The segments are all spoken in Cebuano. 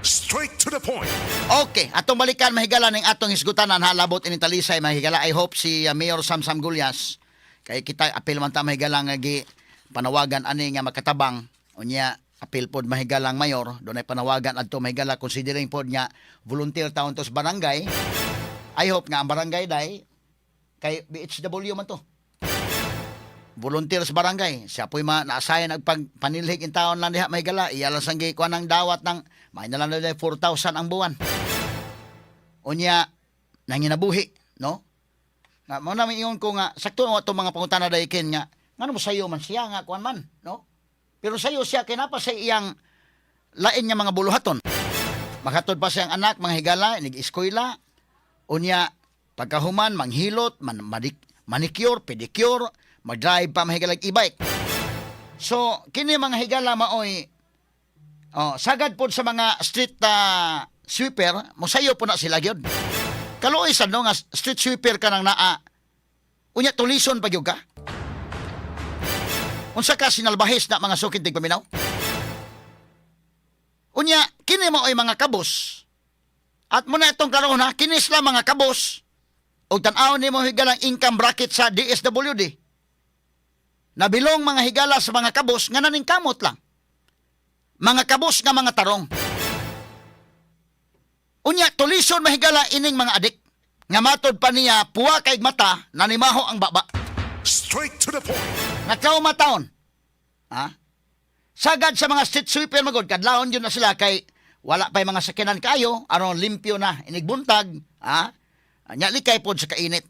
Straight to the point. Okay, atong balikan, mahigala, ning atong hisgutanan ha, labot ini Talisay, mahigala. I hope si Mayor Samsam Gullas, kay kita apil man ta, mahigala, nga gi panawagan ani nga makatabang. Unya apil pod, mahigalang mayor, dunay panawagan adto, mahigala, considering pod nga volunteer taon to sa barangay. I hope nga ang barangay dai, kay BHW man to, volunteer sa barangay. Siya po'y ma naasayan nagpag panilhig in taon lang diha, mahigala. Iya lang sanggi kuan ang dawat ng may na lang nila 4,000 ang buwan. Unya nanginabuhi, no? Nga mo na ingon ko nga sakto nga itong mga pangutana dayken nga ngano mo sayo man siya nga kuan man, no? Pero sayo siya kay napa sa iyang lain nga mga buluhaton. Makatod pa siyang anak, mga higala, nig-eskwela. Unya pagkahuman manghilot, man, manicure, pedicure, mag-drive pa, mahigala, e-bike. So kini, mga higala, maoy oh, sagad pod sa mga street sweeper, mosayo po na sila gyud. Kaluoy sad, no, nga street sweeper ka nang naa. Unya tulison pa gyud ka. Unsa ka sinalbahis na, mga sukid tigpaminaw? Unya kini maoy mga kabos. At muna itong karon ha, kini sila mga kabos. Og tan-awon nimo, higalang income bracket sa DSWD. Nabilong, mga higala, sa mga kabos nga naningkamot lang. Mga kabos nga mga tarong. Unya tulison, mahigala, ining mga adik. Nga matod pa niya, puwa kay mata, nanimaho ang baba. Straight to the point. Nga trauma taon. Ha? Sagad sa mga street sweeper magod, kadlawon yun na sila kay wala pa mga sakyanan kayo, aron limpyo na, inigbuntag, ha? Nya likay pod sa kainit.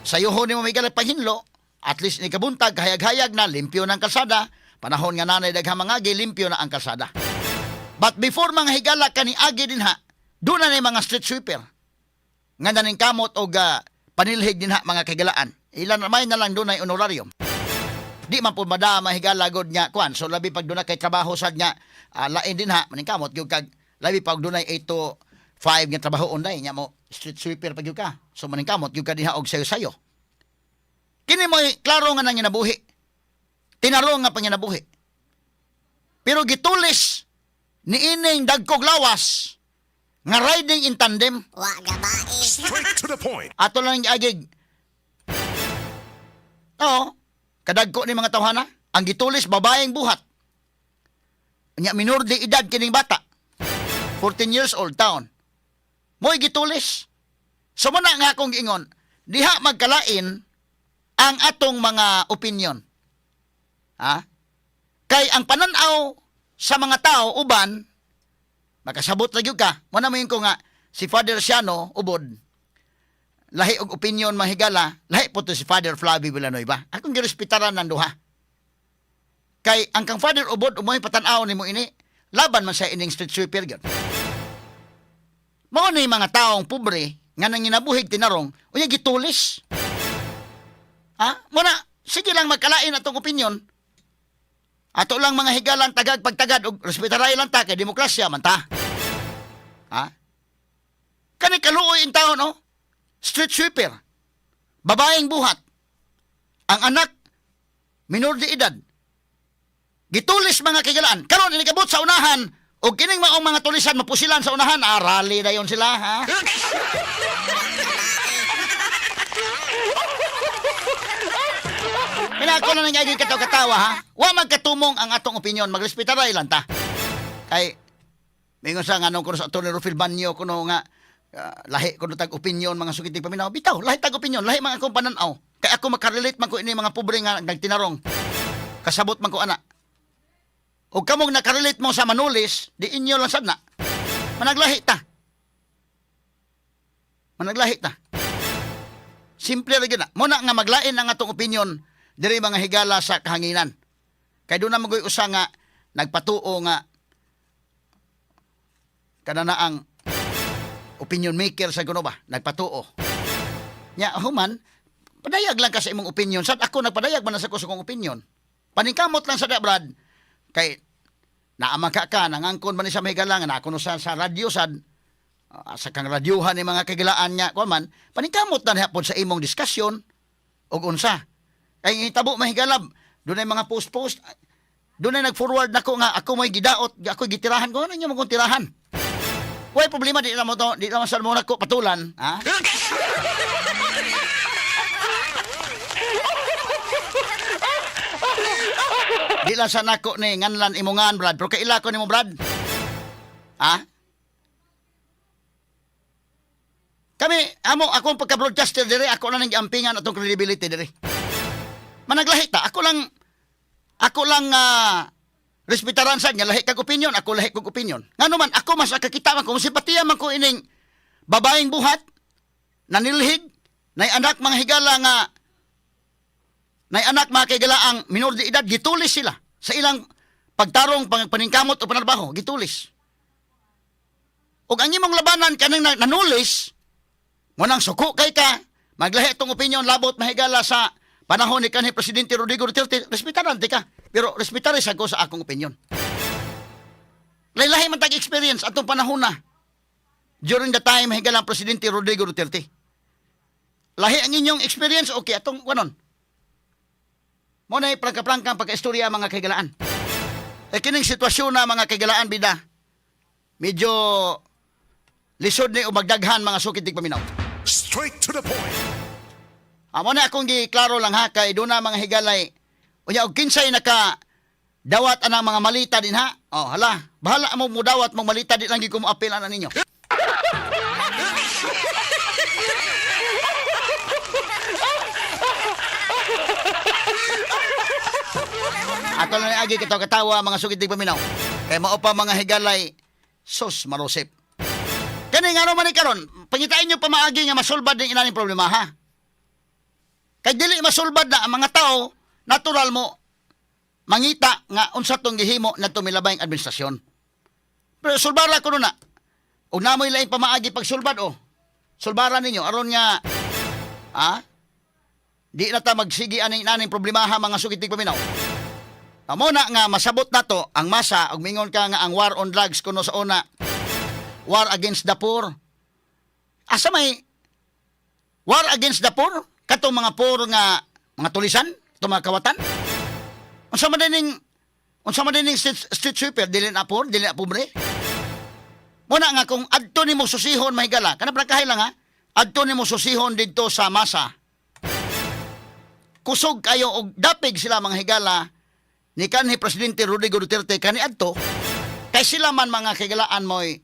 Sayuhon nimo, may panghinlo, at least ni kabuntag, hayag-hayag na, limpyo na ang kalsada, panahon nga nanay daghang mga agi, limpyo na ang kalsada. But before, mga higala, kani agi din ha, doon na mga street sweeper. Nga naning kamot og panilhig din ha, mga kagilaan. Ilan may na lang doon ay honorarium. Di man po madama, higala, god nga kuan. So labi pag doon na kay trabaho sad nga lain din ha, maning kamot gyud kag labi pag dunay 8 to 5 nga trabaho unday nya mo street sweeper pa gyud ka. So maning kamot gyud ka dinha og sayo-sayo. Kini mo'y klaro nga nanginabuhi. Tinarong nga panginabuhi. Pero gitulis ni ining dagkog lawas nga riding in tandem. Wa gabae. Straight to the point. Ato lang agig. Oo. Kadagko ni mga tawhana. Ang gitulis, babaeng buhat. Nya minor de edad kining bata. 14 years old taon. Mo'y gitulis. So muna nga akong giingon, diha magkalain ang atong mga opinion. Ha? Kay ang pananaw sa mga tao uban makasabot ra gyud ka. Mo na mo ko nga si Father Siano Ubod lahi og opinion, mahigala, lahi po to si Father Flavie Villanueva. Akong girespetaran ng duha. Kay ang kang Father Ubod, umoy patan-aw nimo ini, laban man sa ining street sweeper gyud. Mao ni mga taong pobre nga nanginabuhig tinarong, unya gitulis. Ha? Muna, sige lang magkalain atong opinion. Ato lang, mga higalang, tagag pagtagad og respetaray lang ta kay demokrasya man ta. Ha? Kani kaluoy in taon, no? Street sweeper. Babaeng buhat. Ang anak minor de edad. Gitulis, mga kigalaan. Karon inikabot sa unahan og kining maong mga tulisan mapusilan sa unahan, ah, rally dayon sila, ha. Pinako na nang katawa-katawa, ha. Wa magkatumong ang atong opinion, magrespetaray lang ta. Kay mingon sa nga nung kuno sa Atty. Rufil Banyo kuno nga lahi kuno tag opinion, mga sukitig paminaw. Bitaw, lahi tag opinion, lahi mga akong pananaw. Kay ako makarelate man ko ini mga pobre nga nagtinarong. Kasabot man ko ana. O kamong nakarelate mo sa manulis, di inyo lang sad na. Managlahi ta. Managlahi ta. Simple ra gyud na. Muna nga maglain ang atong opinion diri, mga higala, sa kahanginan. Kay doon na magoy usa nga nagpatuo nga kana na ang opinion maker sa kuno ba nagpatuo. Nya human padayag lang ka sa imong opinion. Sad ako nagpadayag man na sa ko sa kong opinion. Paningkamot lang sa da, Brad. Kay naama ka ka nangangkon man ni sa mahigala nga na sa radyo sad sa kang radyuhan ni mga kagilaan nga kuan man, paningkamot na hapon sa imong diskusyon og unsa kay hitabo, mahigalab, dunay mga post-post. Doon ay nag-forward nako nga ako may gidaot, ako gitirahan ko. Ano inyo mo kong tirahan? Way problema, di na mo to, di na mo sa mo nako patulan, ha? Di lang sa nako ni nganlan imongan, Brad. Pero kaila ko nimo, Brad. Ha? Kami, amo, akong pagka-broadcaster dire, ako lang ang giampingan atong credibility dire. Managlahi ta, ako lang respetaran sa niya, lahi kag opinion, ako lahi kog opinion. Ngano man, ako mas nakakita man ko, simpatiya man ko ining babaeng buhat, nanilhig, nay anak mga higala nga, nay anak mga kigala ang minor de edad, gitulis sila sa ilang pagtarong, paningkamot o panarbaho, gitulis. Ug ang imong labanan kanang nanulis, mo nang suko kay ka, maglahi itong opinion labot mahigala sa panahon ni kanhi Presidente Rodrigo Duterte, respetaran di ka. Pero respetare sa ko sa akong opinion. Lahi man tag experience atong panahon na. During the time mahigala ang Presidente Rodrigo Duterte. Lahi ang inyong experience, okay, atong kanon. Mo na prangka-prangka ang pagkaistorya, mga kaigalaan. E kining sitwasyon na, mga kaigalaan, bida, medyo lisod ni o magdaghan, mga sukit tig paminaw. Straight to the point. Amo na akong giklaro lang ha kay doon na mga higalay. Unya og kinsay naka dawat anang mga malita din ha. Oh, hala, bahala mo mudawat mong malita, di lang gyud ko moapil ana ninyo. Ato lang ni agi katawa katawa, mga sugid tig paminaw. Kay mao pa, mga higalay, sos marosip. Kani ngano man ni karon, pangitain nyo pamaagi nga masulbad din inaning problema ha. Kay dili masulbad na ang mga tao, natural mo mangita nga unsa tong gihimo na milabay ang administrasyon. Pero sulbara ko na. Og namoy laing pamaagi pagsulbad oh. Sulbaran ninyo aron nga di na ta magsigi aning aning problemaha, mga sugitig paminaw. Amo na nga masabot nato ang masa og mingon ka nga ang war on drugs kuno sa una war against the poor. Asa may war against the poor? Katong mga poor nga mga tulisan, katong mga kawatan. Unsa man dining street sweeper, dili na poor, dili na pobre? Muna nga kung adto nimo susihon, mahigala, kana prangkahay lang ha. Adto nimo susihon didto sa masa. Kusog kayo og dapig sila, mga higala, ni kanhi Presidente Rodrigo Duterte kani adto kay sila man, mga kahigalaan, mo'y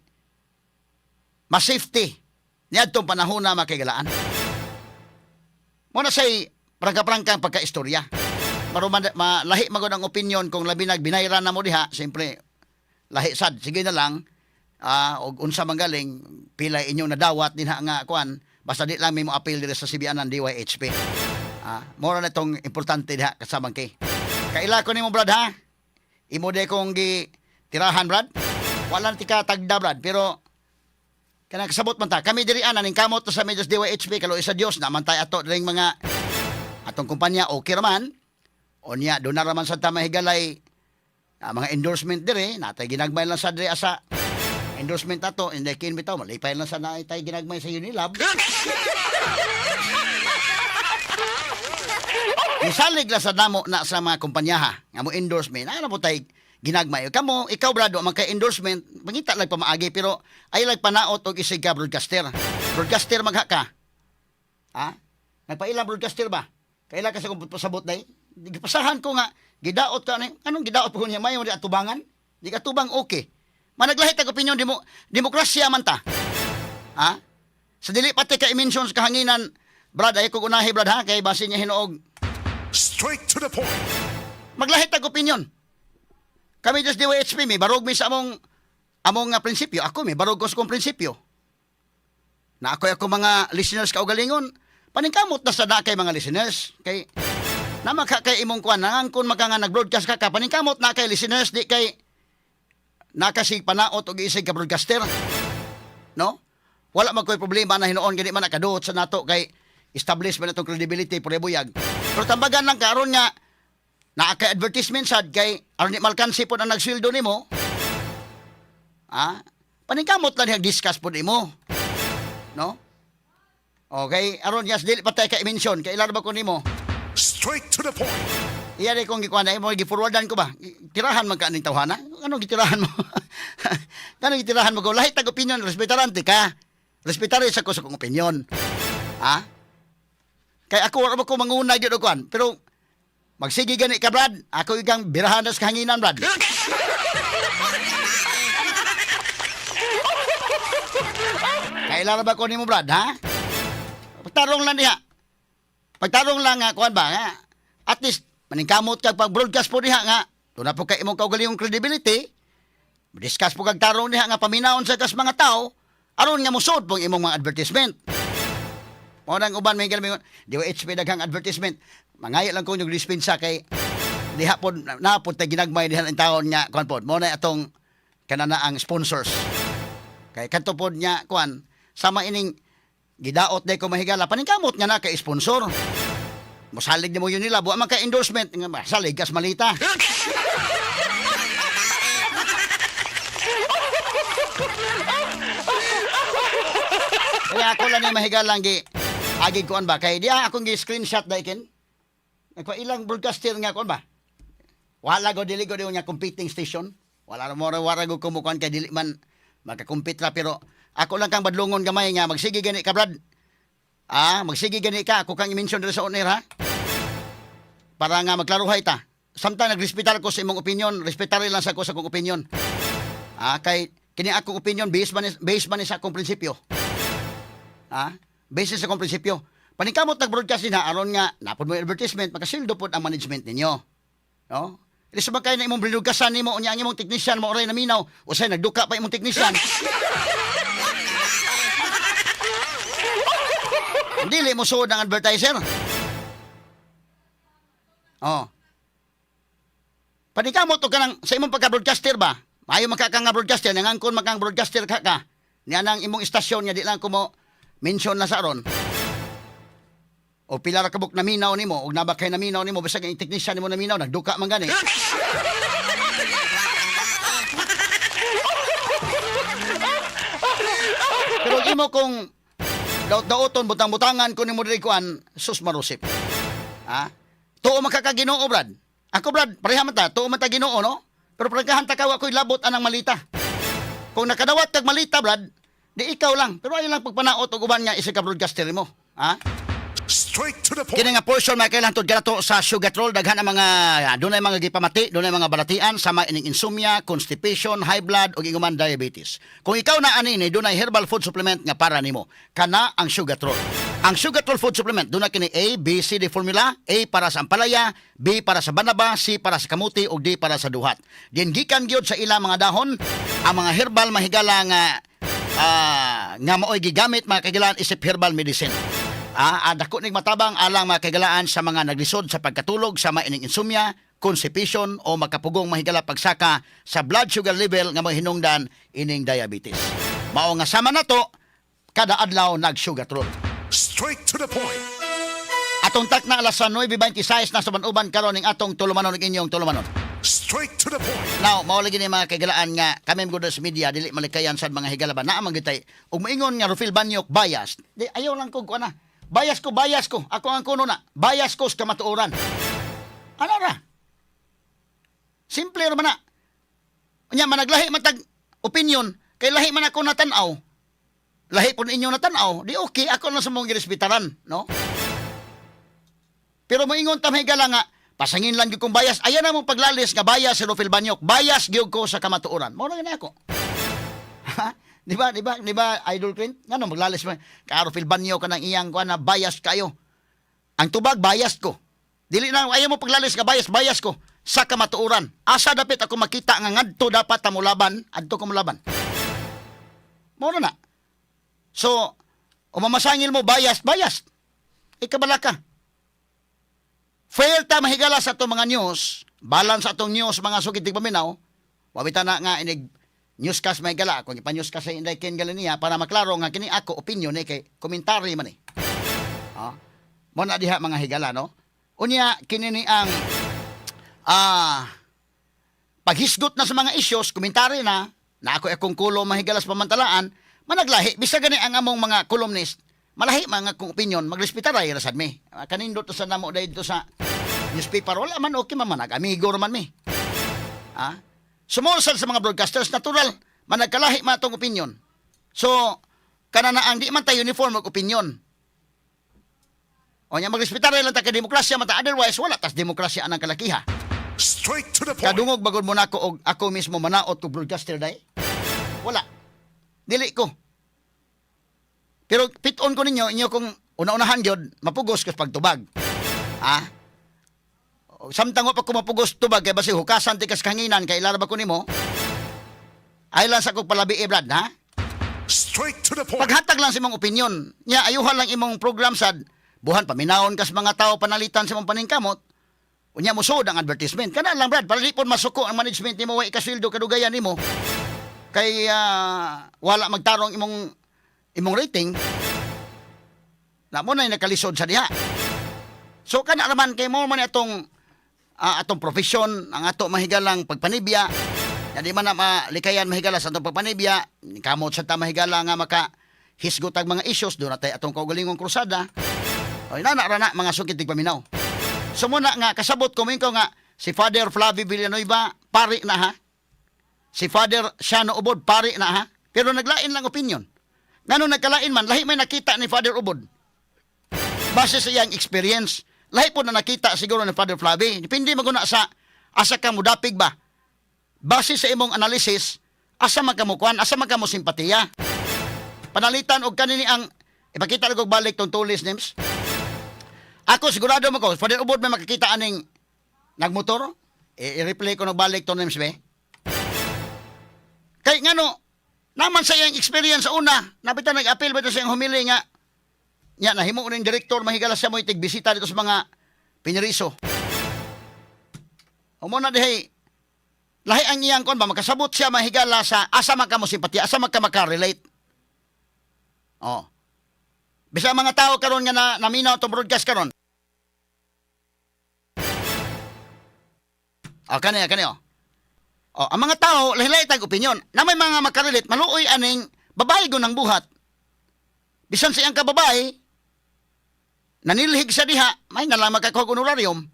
ma-safety niadtong panahon na, mga kahigalaan. Muna say prangka-prangka ang pagkaistorya. Maruman, malahi magod ang opinion kung labi nag binayran na mo diha, siyempre lahi sad. Sige na lang, og unsa man galing pila inyong nadawat dinha nga kuan, basta di lang may mo appeal diri sa CBN ng DYHP. Mora na itong importante diha kasamang kay. Kaila ko nimo, Brad, ha. Imo de kong gi tirahan, Brad. Wala na tika tagda, Brad, pero kanang kasabot man ta. Kami diri ana ning kamot ta sa Medios DYHP kalo sa Dios na man tay ato ring mga atong kumpanya okay ra man. Unya doon na raman sa ta mahigalay mga endorsement dire, natay ginagmay lang sa dire asa endorsement ato, hindi kin bitaw malipay lang sa naay ginagmay sa Unilab. Misalig lang sa namo na sa mga kumpanya ha, nga mo endorsement, ano po tay ginagmay. Kamo, ikaw, brado, man kay endorsement, mangita lang pamaagi, pero ay lang panaot og isig ka broadcaster. Broadcaster magha ka. Ha? Nagpaila broadcaster ba? Kaila ka sa kong pasabot day? Gipasahan ko nga, gidaot ka, anong gidaot po niya? Mayo di atubangan? Di ka tubang okay. Managlahit ang opinion, demokrasya man ta. Ha? Sa dili pati ka i-mention sa kahanginan, Brad, ay kong unahi, Brad, ha? Kay basin niya hinuog. Straight to the point. Maglahit ang opinion. Kami just DYHP, may barog mi sa among nga prinsipyo. Ako, may barog ko sa kong prinsipyo. Na ako mga listeners kaugalingon, paningkamot na sa na kay mga listeners. Kay, namaka kay imong kuan, nangangkon maka nga nag-broadcast ka ka, paningkamot na kay listeners, di kay nakasig panaot og isig ka broadcaster. No? Wala man ko'y problema na hinuon gani man nakaduot sa nato kay establishment atong credibility pure buyag. Pero tambagan lang karon nga naa kay advertisement sad kay aron di malkansi pod ang nagsweldo nimo. Ah, paningkamot lang niyang discuss pod nimo. No? Okay, aron yes dili pa tay ka mention kay ilaro ba ko nimo. Straight to the point. Iya rin kong gikuan na mo gi-forwardan ko ba? Tirahan man ka aning tawhana? Ano gitirahan mo? Ano gitirahan mo ko? Lahi tag opinion, respetaran ti ka. Respetare sa ko sa kong opinion. Ha? Kay ako wala ba ko manguna gyud og kuan, pero magsige gani ka, Brad. Ako ikang birahan sa kahanginan, Brad. Kailan ba ko nimo, Brad, ha? Pagtarong lang diha. Pagtarong lang nga kuan ba nga. At least maningkamot kag pag-broadcast po diha nga. Doon na po kay imong kaugalingong credibility. Discuss po kag tarong diha nga paminawon sa kas mga tao aron nga mosud pong imong mga advertisement. Mao nang uban may galmi DOH daghang advertisement. Mangayo lang ko yung dispensa kay diha pod na pod tay ginagmay diha ang taon nga kuan pod. Mao na atong kanana ang sponsors. Kay kadto pod niya kuan sama ining gidaot day ko mahigala paningkamot nga na kay sponsor. Mosalig nimo yun nila, buwa man kay endorsement nga salig kas malita. Kaya ako lang ni mahigalang gi agi kuan ba kay diya akong gi screenshot dai kin. Nagpa ilang broadcaster nga kuan ba? Wala go dili go di nga competing station. Wala ra mo ra wala go kumukuan kay dili man makakumpit ra pero ako lang kang badlongon gamay nga magsige gani ka, Brad. Ah, magsige gani ka ako kang i-mention diri sa on air ha. Para nga magklaruhay ta. Samtang nagrespetar ko sa imong opinion, respetare lang sa ko sa akong opinion. Ah, kay kini akong opinion based man ni sa akong prinsipyo. Ha? Basis sa akong prinsipyo. Paningkamot nag-broadcast din ha, aron nga, napod mo yung advertisement, makasildo pod ang management ninyo. No? Ilis ba kayo na imong broadcastan nimo, unya ang imong technician mo oray naminaw, usay nagduka pa imong technician. Dili mo suod ang advertiser. Oh. Paningkamot og kanang sa imong pagka-broadcaster ba? Maayo man ka ka nga broadcaster, nangangkon man kang broadcaster ka ka. Niya nang imong istasyon nga di lang ko mo mention na sa aron. O pila ra kabuk naminaw nimo, og naba kay naminaw nimo bisag ang technician nimo naminaw, nagduka man gani. Pero imo kung daot-daoton butang-butangan ko nimo diri kuan, sus marusip. Ha? Tuo man ka ka Ginoo, Brad. Ako, Brad, pareha man ta, tuo man ta Ginoo, no? Pero prangkahan ta kawa ko'y labot anang malita. Kung nakadawat kag malita, Brad, di ikaw lang. Pero ayaw lang pagpanaot og uban nga isa ka broadcaster mo. Ha? Straight to the point. Kini nga portion mga kailan tud kanato sa Sugar Roll daghan ang mga dunay mga gipamati, dunay mga balatian sama ining insomnia, constipation, high blood ug inguman diabetes. Kung ikaw na ani ni dunay herbal food supplement nga para nimo. Kana ang Sugar Roll. Ang Sugar Roll food supplement dunay kini A, B, C, D formula, A para sa ampalaya, B para sa banaba, C para sa kamuti ug D para sa duhat. Din gikan gyud sa ilang mga dahon ang mga herbal mahigala nga nga maoy gigamit mga kagilaan isip herbal medicine. Dako ning matabang alang mga kaigalaan sa mga naglisod sa pagkatulog sama ining insomnia, constipation o makapugong mahigala pagsaka sa blood sugar level nga mahinungdan ining diabetes. Mao nga sama nato kada adlaw nag-sugar roll. Straight to the point. Atong tak na alas 9:26 na sa uban karon ning atong tulumanon ug inyong tulumanon. Straight to the point. Now, mao lagi ni mga kaigalaan nga kami gud sa media dili malikayan sad mga higala ba naa man gyud tay ug moingon nga Rufil Banyok bias. Di ayaw lang kog kuan na. Bias ko, bias ko. Ako ang kuno na. Bias ko sa kamatuoran. Ano ra? Simple ra man na. Unya managlahi man tag opinion kay lahi man ako natan-aw. Lahi pud inyo natan-aw. Di okay ako lang sa mong girespetaran, no? Pero moingon ta mahigala nga pasangin lang gyud kong bias. Ayan na mong paglalis nga bias si Rufil Banyok. Bias gyud ko sa kamatuoran. Mao na gani ako. Ha? Di ba, di ba, di ba, Idol Clint? Ngano maglalis man? Ka Rufil Banyok ka ng iyang kuan na bias kayo. Ang tubag bias ko. Dili na ayaw mo paglalis nga bias, bias ko sa kamatuoran. Asa dapit ako makita nga ngadto dapat ta molaban, adto ko molaban. Mao na na. So, umamasangil mo bias, bias. Ikabala ka. Fair ta mahigala sa atong mga news, balance sa atong news mga sugid tigpaminaw. Wawita na nga inig newscast mahigala kung ipa-newscast sa Inday Ken Galenia para maklaro nga kini ako opinion ni kay komentary man eh. Ah. Mo na diha mga higala no. Unya kini ni ang paghisgot na sa mga issues, komentary na, na ako akong kulo mahigala sa pamantalaan, managlahi bisag gani ang among mga columnist, malahi mga akong opinion, magrespetar ay rasad mi. Kanindot sa namo dahil dito sa newspaper, wala man, okay man, nag-amigo man mi. Ha? Sumulsal sa mga broadcasters, natural, managkalahi man atong opinion. So, kana na ang di man tayo uniform og opinion. O nya, magrespetar lang ta kay demokrasya man ta, otherwise wala tas demokrasya anang kalakiha. Straight to the point. Kadungog bagod mo nako og ako mismo manaot og broadcaster day. Wala. Dili ko. Pero pit-on ko ninyo, inyo kung una-unahan gyud, mapugos ko sa pagtubag. Ha? Samtang wa pa ko mapugos tubag kay basi hukasan ti kas kanginan kay ilara ba ko nimo? Ay lang sa kog palabi eh, Brad, ha? Straight to the point. Paghatag lang sa imong opinion. Nya ayuhan lang imong program sad. Buhan paminawon kas mga tao panalitan sa imong paningkamot. Unya mosuod ang advertisement. Kana lang, Brad, para di pod masuko ang management nimo, wa ikasweldo kadugayan nimo. Kay wala magtarong imong imong rating. Na mo na nakalisod sa diha. So kana raman kay mo man atong atong profesyon, ang ato mahigalang pagpanibya. Ya, di man na malikayan mahigala sa atong pagpanibya, kamot sa ta mahigala nga maka hisgot ang mga issues, doon na tayo atong kaugalingong krusada. O inana ra na, mga sukit paminaw. So muna nga kasabot ko ko nga si Father Flavie Villanueva pari na, ha. Si Father Shano Ubod pari na, ha. Pero naglain lang opinion. Ngano nagkalain man, lahi may nakita ni Father Ubod. Base sa iyang experience, lahi po na nakita siguro ni Father Flavie. Depende maguna sa asa ka mudapig ba. Base sa imong analysis, asa man ka mukuan, asa man ka mo simpatiya. Panalitan og kanini ang ipakita lang og balik tong tulis names. Ako sigurado mo ko, Father Ubod may makakita aning nagmotor. I-replay ko balik to names be. Kay ngano, naman sa iyang experience sa una, napita nag-appeal ba ito sa iyang humili nga, nya nahimo ning direktor mahigala siya mo itig bisita dito sa mga piniriso. Humo na dihay, lahi ang iyang kon ba, makasabot siya mahigala sa asa man ka mo simpatiya, asa man ka makarelate. Oh. Bisa ang mga tao karon nga na naminaw itong broadcast karon. Oh, kani kani oh. Oh, ang mga tao lahi-lahi tag opinyon. Na may mga makarelate, maluoy aning babae go ng buhat. Bisan sa iyang kababae, nanilhig sa diha, may nalang makakuha og honorarium.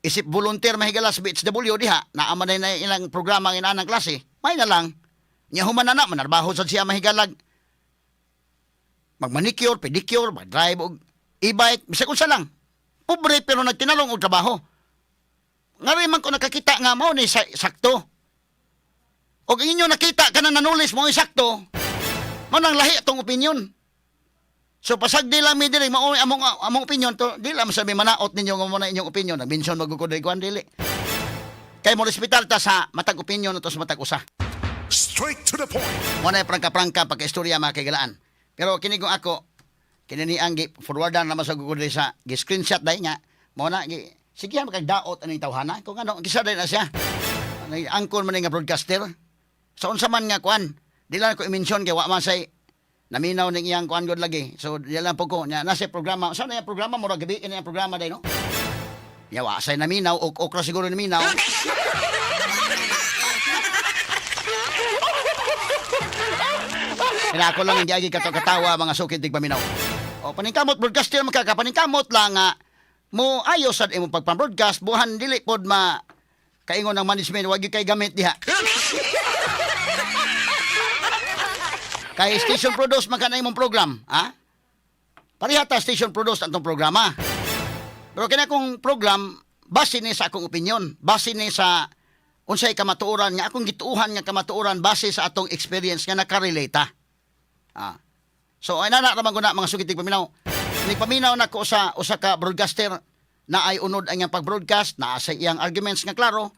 Isip volunteer mahigala sa BHW diha, naama na ilang programa ang inaanang klase, may na lang. Nya human na na, manarbaho sad siya mahigalag. Magmanicure, pedicure, mag-drive og e-bike, bisag unsa lang. Pobre pero nagtinalong og trabaho. Ngari man ko nakakita nga mao ni sakto. Og ang inyo nakita kana nanulis mo sakto. Mao nang lahi atong opinion. So pasagdi lang mi diri mao among among opinion to, di lang sabi manaot ninyo nga mo na inyong opinion. Nag-mention magud ko diri kuan dili. Kay mo respetar ta sa matag opinion to sa matag usa. Straight to the point. Mo na prangka-prangka pagka-istorya, mga kaigalaan. Pero kini kung ako kini ni ang gi forwardan naman sa Google diri sa gi screenshot dai nga mo na gi sige makag daot aning tawhana kung ano kisa dai na siya. Ano, angkon man ni nga broadcaster. Sa unsa man nga kuan, di lang ko i-mention kay wa man say naminaw ning iyang kuan god lagi. So di lang po ko nya nasa programa. Sa na iyang programa, murag gabi ini ang programa dai, no? Ya wa say naminaw ok okra siguro naminaw. Kaya ako lang ang giagi kato katawa, mga sukid tigpaminaw. O paningkamot broadcaster man ka, paningkamot lang nga mo ayos sad imong pagpang-broadcast, buhan dili pod ma kaingon ng management wag gyud kay gamit diha. Kay station produce man ka na imong program, ha? Pareha ta station produce atong programa. Pero kina kong program base ni sa akong opinion, base ni sa unsay kamatuoran nga akong gituohan nga kamatuoran base sa atong experience nga nakarelate ta. Ah. So ay nana raman ko na, mga sugitig paminaw. Nagpaminaw na ko sa usa ka broadcaster na ay unod ang iyang pag-broadcast, naa sa iyang arguments nga klaro.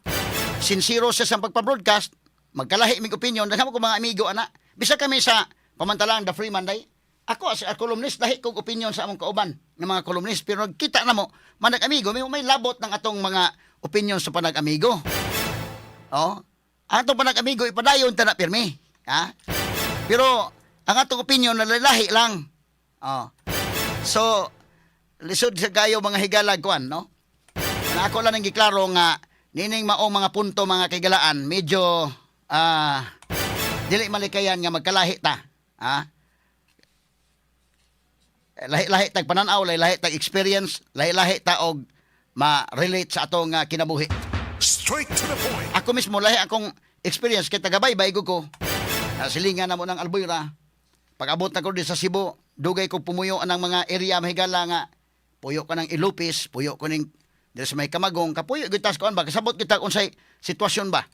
Sincero siya sa pagpa-broadcast, magkalahi mig opinion, daghan ko mga amigo ana. Bisa kami sa pamantalang The Free Monday, ako as a columnist, lahi kog opinion sa among kauban ng mga columnist, pero nagkita na mo, manag amigo, may labot ng atong mga opinion sa panag-amigo. Oh. Ang atong panag-amigo ipadayon ta na pirmi. Ha? Pero ang atong opinion nalalahi lang. Oh. So lisod sa kayo mga higalag kuan, no? Na ako lang ang giklaro nga nining maong mga punto, mga kaigalaan, medyo dili malikayan nga magkalahi ta. Ha? Lahi-lahi tag pananaw, lahi-lahi tag experience, lahi-lahi ta og Ma-relate sa atong kinabuhi. Straight to the point. Ako mismo, lahi akong experience kay taga-Baybay ko. Silingan na mo ng Albuera. Pag-abot na ko di sa Cebu, dugay ko pumuyo anang mga area, mahigala, nga puyo ko ng Ilupis, puyo ko ning diri sa may Kamagong, kapuyo gyud tas kuan ba, kasabot kita unsay sitwasyon ba.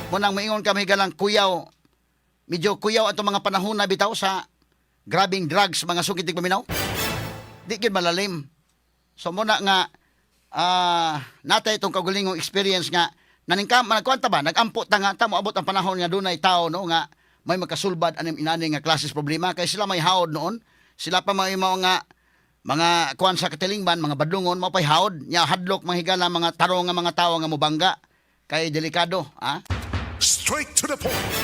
Mo nang maingon ka, mahigalang, kuyaw, medyo kuyaw atong mga panahon na bitaw sa grabing drugs, mga sukit paminaw. Di gyud malalim. So mo na nga natay itong kaugulingong experience nga naningka nagkwanta ba, nagampo ta nga ta moabot ang panahon nga dunay tao, no, nga may makasulbad aning inani nga klases problema kay sila may haod noon, sila pa may mga kuan sa katilingban, mga badlungon, mao pay haod nya. Hadlok, mga higala, mga tarong nga mga tawo nga mobangga kay delikado, ha. Straight to the point.